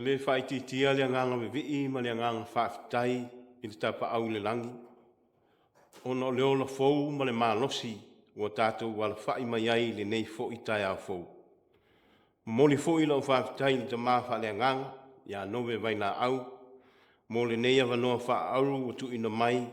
E le faaitiitia le agaga vivii ma le agaga faafetai i le Tapaau i le Lagi, ona o le ola fou ma le malosi ua tatou alafai mai ai i lenei foi taeao fou. E momoli foi lau faafetai i le Tama faaleagaga ia Nove Vailaau mo lenei avanoa faaauro ua tuuina mai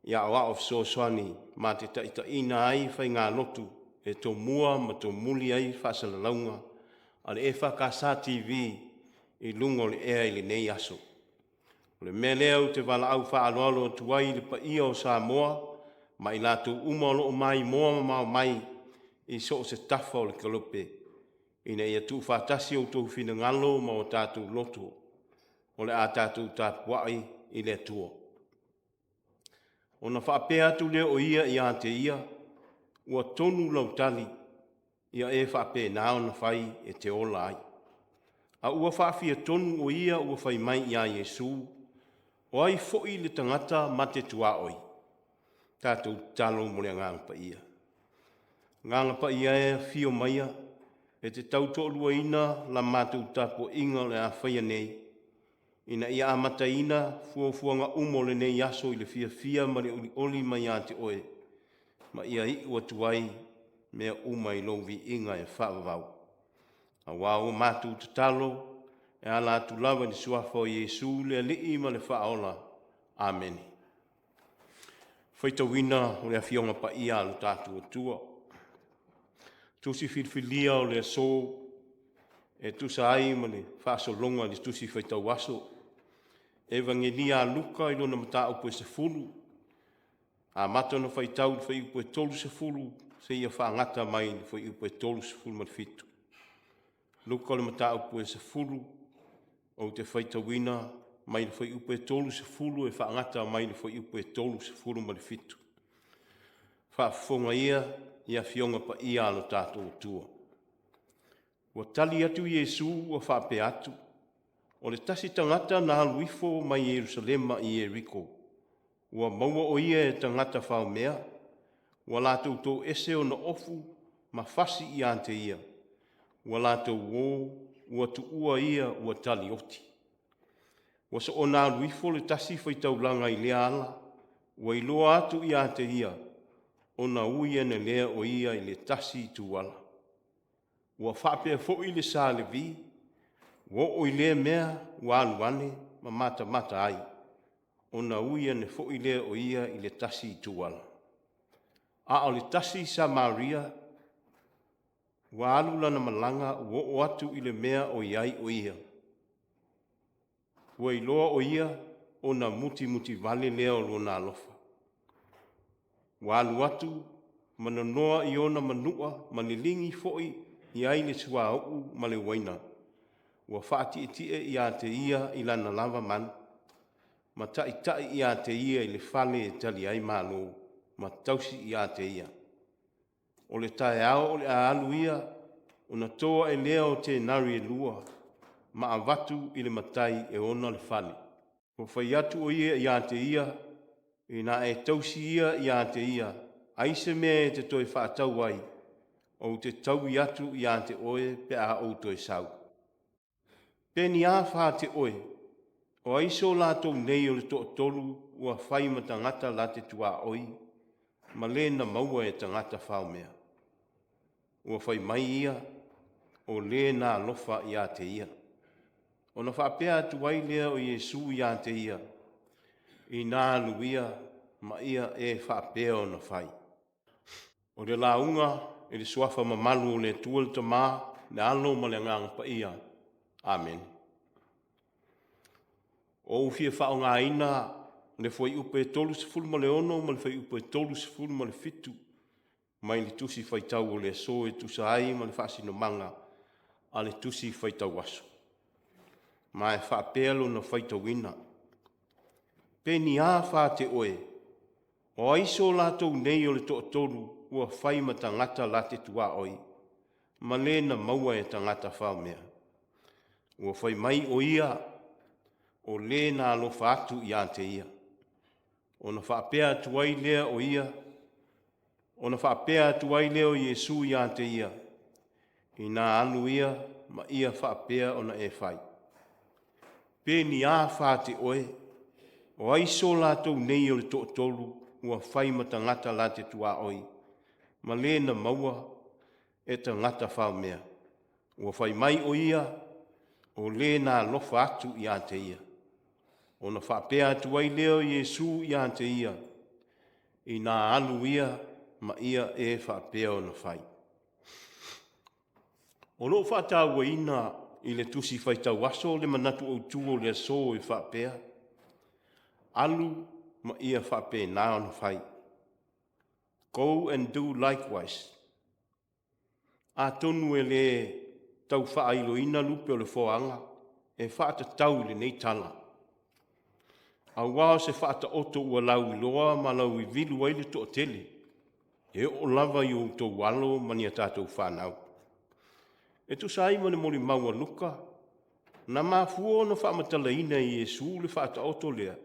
e aoao fesoasoani ma te taitaiina ai faigalotu e tomua ma tomuli ai faasalalauga a le EFKS TV i luga o le ea i lenei aso. O le mea lea ou te valaau faaaloalo atu ai i le paia o Samoa ma i latou uma o lo o maimoa mamao mai i so o se tafa o le kelope, ina ia tuufaatasi outou finagalo ma o tatou loto, o le a tatou tapuai i le Atua. Ona faapea atu lea o ia ia te ia, “Ua tonu lau tali, ia e faapena ona fai e te ola ai.” A ua faafiatonu o ia ua fai mai ia Iesu, “O ai foi le tagata ma te tuaoi?” Tatou tatalo mo le Agaga Paia. Agaga Paia e, afio maia e te tautoaluaina la matou tapuaiga o le a faia nei, ina ia amataina fuafuaga uma o lenei aso i le fiafia ma le olioli mai ia te Oe, ma ia iu atu ai mea uma i lou viiga e faavavau. Aua ua matou tatalo e ala atu lava i le Suafa o Iesu le Alii ma le Faaola. Amene. Faitauina o le Afioga Paia a lo tatou Atua, Tusi Filifilia o le aso e tusa ai ma le faasologa i le Tusi Faitau Aso, Evagelia a Luka i lona mataupu e 10, amata ona faitau i le fuaiupu e 30 seia faagata mai i le fuaiupu e 37. Luka o le mataupu e 10, ou te faitauina mai le fuaiupu e 30 e faagata mai i le fuaiupu e 37. Faafofoga ia i Afioga Paia a lo tatou Atua. Ua tali atu Iesu ua faapea atu, “O le tasi tagata na alu ifo mai Ierusalema i Ieriko, ua maua o ia e tagata faomea, ua latou toese ona ofu ma fasi ia te ia, ua latou o ua tuua ia ua talioti. Ua soona alu ifo le tasi faitaulaga i lea ala, ua iloa atu ia te ia, ona ui ane lea o ia i le tasi ituala. Ua faapea foi le sa Levi, ua oo i lea mea ua alu ane ma matamata ai, ona ui ane foi lea o ia i le tasi ituala. A o le tasi Samaria ua alu lana malaga ua oo atu i le mea o i ai o ia, ua iloa o ia, ona mutimutivale lea o lona alofa. Ua alu atu ma nonoa i ona manua ma liligi foi i ai le suauu ma le uaina, ua faatietie ia te ia i lana lava manu, ma taitai ia te ia i le fale e tali ai malo ma tausi ia te ia. O le taeao o le a alu ia, ona to ae lea o tenari e lua, ma avatu i le matai e ona le fale. Ua fai atu o ia ia te ia, ‘Ina e tausi ia ia te ia, ai se mea e te toe faatau ai, ou te taui atu ia te oe pe a ou toe sau.’ Pe ni a fa te oe, o ai so latou nei o le toatolu ua fai ma tagata latou te tuaoi ma le na maua e tagata faomea?” Ua fai mai ia, “O le na alofa ia te ia.” Ona faapea atu ai lea o Iesu ia te ia, “Ina alu ia ma ia e faapea ona fai.” O le lauga i le Suafa mamalu o le Atua le Tama, le Alo ma le Agaga Paia. Amene. Ua ou fia faaaogaina le fuaiupu e 36 ma le fuaiupu e 37 mai le Tusi Faitau o le aso e tusa ai ma le faasinomaga a le Tusi Faitau Aso. Ma e faapea lona faitauina; Pe ni a fa te oe, o ai so latou nei o le toatolu ua fai ma tagata latou te tuaoi ma le na maua e tagata faomea? Ua fai mai o ia, “O le na alofa atu ia te ia.” Ona faapea atu ai lea o Iesu ia te ia, “Ina alu ia ma ia faapea ona e fai.” Pe ni a fa te oe, o ai so latou nei o le toatolu ua fai ma tagata la te tuaoi, ma le na maua e tagata faomea? Ua fai mai ʻo ia, o le na alofa atu ia te ia. Ona faapea atu ai lea o Iesu ia te ia, ina alu ia ma ia e faapea ona fai. O loo faatauaina i le Tusi Faitau Aso le manatu autu o le aso e faapea, alu ma ia faapena ona fai. Go and do likewise. Atonu e le tau faailoina lupe o le foaga e faatatau i lenei tala, aua o se faataoto ua lauiloa ma lauivilu ai le toatele, e oo lava i o outou alo ma ni a tatou fanau. E tusa ai ma le molimau a Luka, na mafua ona faamatalaina e Iesu le faataoto lea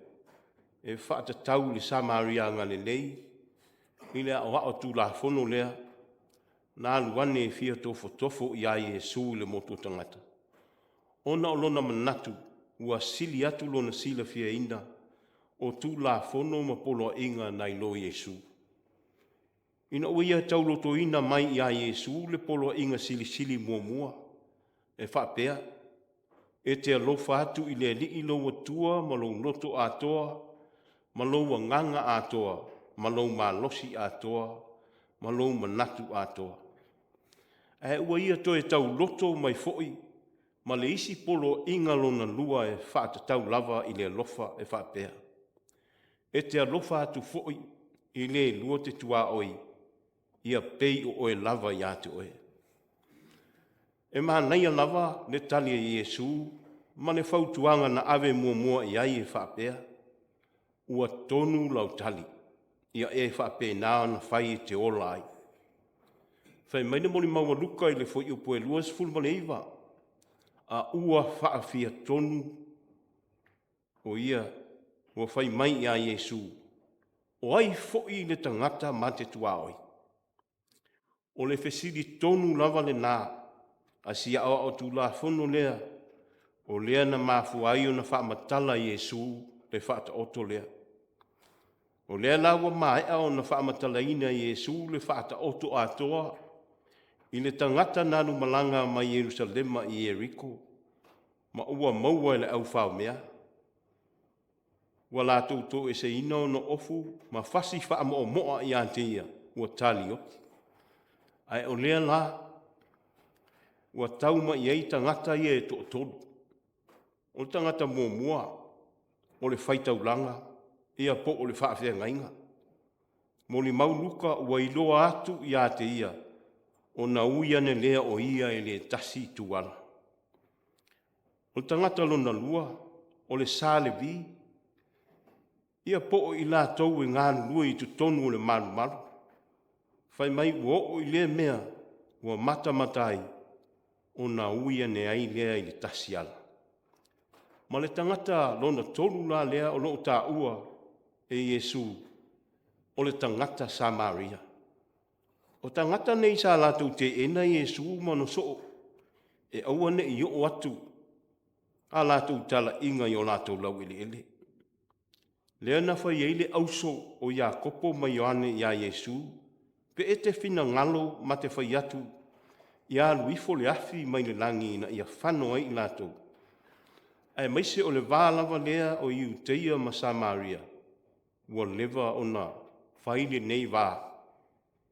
e faatatau i le Samaria agalelei i le aoao Tulafono lea na alu ane e fia tofotofo ia Iesu i le motu o tagata, ona o lona manatu ua sili atu lona silafiaina o Tulafono ma poloaiga nai lo Iesu. Ina ua ia taulotoina mai ia Iesu le poloaiga silisili muamua e faapea, “E te alofa atu i le Alii lou Atua ma lou loto atoa, ma lou agaga atoa, ma lou malosi atoa, ma lou manatu atoa.” Ae ua ia toe tauloto mai foi ma le isi poloaiga lona lua e faatatau lava i le alofa e faapea, “E te alofa atu foi i le lua te tuaoi, ia pei o oe lava ia te oe.” E manaia lava le tali a Iesu ma le fautuaga na ave muamua i ai e faapea, “Ua tonu lau tali, ia e faapena ona fai e te ola ai.” Fai mai le molimau a Luka i le fuaiupu e 29, a ua faafiatonu o ia ua fai mai ia Iesu, “O ai foi le tagata ma te tuaoi?” O le fesili tonu lava lena a si aoao Tulafono lea, o lea na mafua ai ona faamatala e Iesu le faataoto lea. O lea la ua maea ona faamatalaina e Iesu le faataoto atoa i le tagata na alumalaga mai Ierusalema i Ieriko ma ua maua e le au faomea. Ua latou toeseina ona ofu ma fasi faamoomoa ia te ia ua talioti. Ae o lea la ua tau mai i ai tagata ia e toatolu. O le tagata muamua o le faitaulaga ia po o le faafeagaiga. Molimau Luka ua iloa atu ia te ia, ona ui ane lea o ia i le tasi ituala. O le tagata lona lua, o le sa Levi, ia po o i latou e galulue i totonu o le malumalu. Fai mai ua oo i lea mea ua matamata ai, ona ui ane ai lea i le tasi ala. Ma le tagata lona tolu la lea o lo o taua e Iesu, o le tagata Samaria. O tagata nei sa latou teena Iesu ma ona soo, e aua ne i oo atu a latou talaiga i o latou laueleele. Lea na fai ai le auso o Iakopo ma Ioane ia Iesu, pe e te finagalo ma te fai atu ia alu ifo le afi mai le lagi ina ia fano ai i latou, aemaise o le va lava lea o Iuteia ma Samaria, ua leva ona fai lenei va.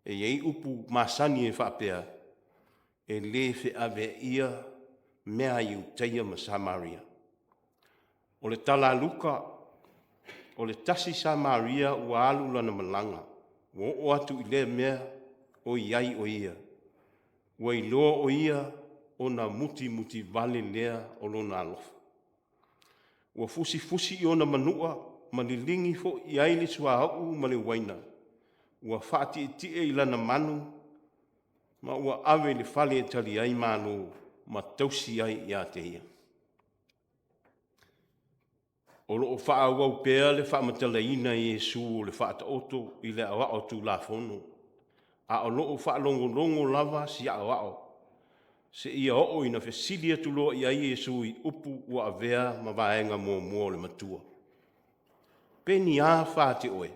E i ai upu masani e faapea, e le feaveaia mea a Iutaia ma Samaria. O le tala a Luka, o le tasi Samaria ua alu lana malaga, ua oo atu i lea mea o i ai o ia, ua iloa o ia ona mutimutivale lea o lona alofa. Ua fusifusi i ona manua ma liligi foi i ai le suauu ma le uaina, ua faatietie i lana manu ma ua ave i le fale e tali ai malo ma tausi ai ia te ia. O lo o faaauau pea le faamatalaina e Iesu o le Faataoto i le aoao Tulafono, a o lo o faalogologo lava si aoao. seia oo ina fesili atu loa i ai Iesu i upu ua avea ma vaega muamua o le matua. Pe ni a fa te oe?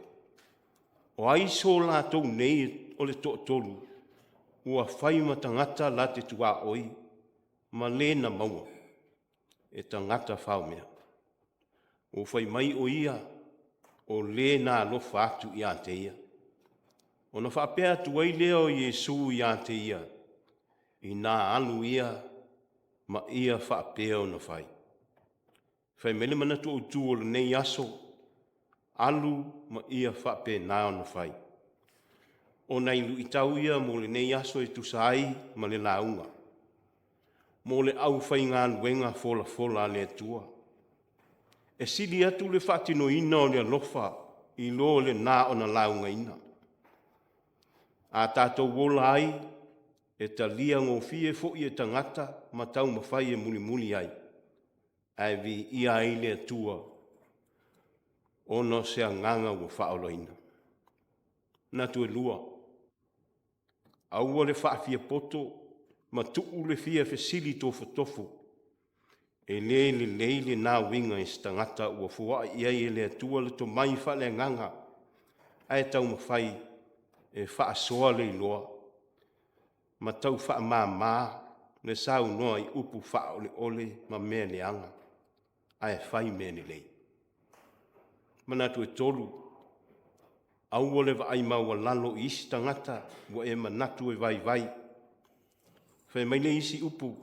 O ai so latou nei o le toatolu ua fai ma tagata la te tuaoi ma le na maua e tagata faomea? Ua fai mai o ia, o le na alofa atu ia te ia. Ona faapea atu ai lea o Iesu ia te ia, ina alu ia ma ia faapea ona fai. Fai mai le manatu autu o lenei aso, alu ma ia faapena ona fai. O nai luitau ia mo lenei aso e tusa ai ma le lauga mo le aufaigaluega folafola a le Atua. E sili atu le faatinoina o le alofa i lo le na o le laugaina. A tatou ola ai, e talia gofie foi e tagata ma taumafai e mulimuli ai, ae viia ai le Atua ona o se agaga ua faaolaina. Manatu e lua, aua le faafiapoto ma tuu le fia fesili tofotofo, e le lelei lena uiga i se tagata ua foai i ai e le Atua le tomai faaleagaga ae taumafai e faasoa le iloa ma tau faamama le saunoa i upu faaoleole ma mea leaga, ae fai mea lelei. Manatu e tolu, aua le vaai maualalo i isi tagata ua e manatu e vaivai. Fai mai le isi upu,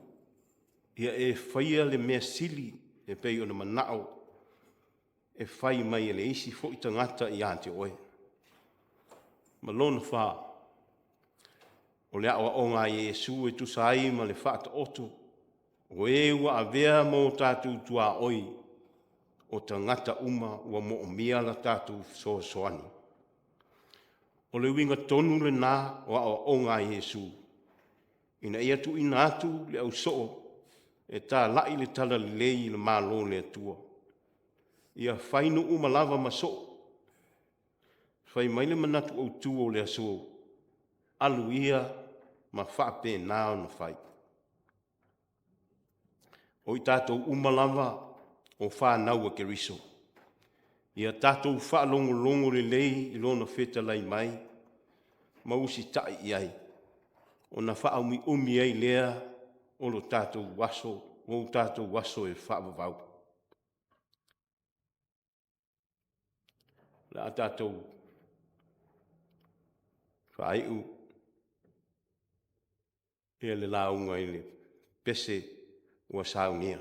ia e faia le mea sili e pei ona manao e fai mai e le isi foi tagata ia te oe. Ma lona fa, o le aoaoga a Iesu e tusa ai ma le Faataoto, o e ua avea ma o tatou tuaoi, o tagata uma ua moomia la tatou fesoasoani. O le uiga tonu lena o aoaoga a Iesu, ina ia tuuina atu le ausoo e talai le talalelei i le Malo o le Atua, ia fai nuu uma lava ma soo. Fai mai le manatu autu o le aso, alu ia ma faapena ona fai. O i tatou uma lava o fanau a Keriso, ia tatou faalogologo lelei i Lona fetalai mai ma usitai i ai, ona faaumiumi ai lea o lo tatou aso e faavavau. O le a tatou faaiu le lauga i le pese ua saunia.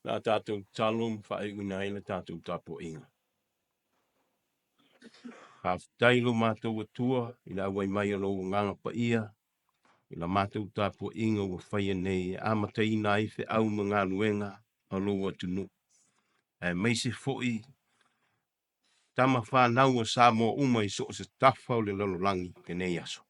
Le a tatou tatalo ma faaiuina ai le tatou tapuaiga. Faafetai lo matou Atua i le auai mai o lou Agaga Paia i la matou tapuaiga ua faia nei e amataina ai feau ma galuega a lou atunuu, aemaise foi tama fanau a Samoa uma i so o se tafa o le lalolagi i lenei aso.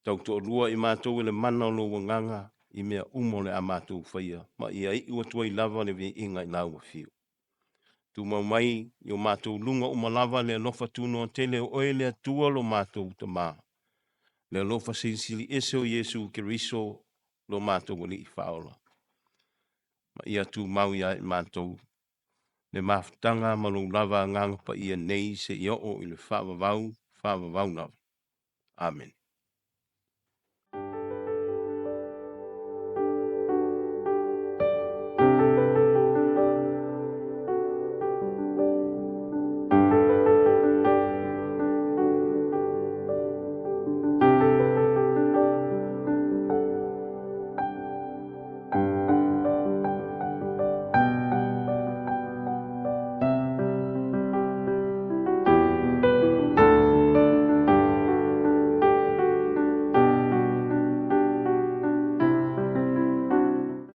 Tautoalua i matou e le mana o lou Agaga i mea uma o le a matou faia, ma ia iu atu ai lava le viiga i lau afio. Tumau mai i o matou luga uma lava le alofa tunoa tele o oe le Atua lo matou Tama, le alofa Silisili Ese o Iesu Keriso lo matou Alii Faaola, ma ia tumau ia i matou le mafutaga ma lou lava Agaga Paia nei seia oo i le faavavau, faavavau lava. Amene.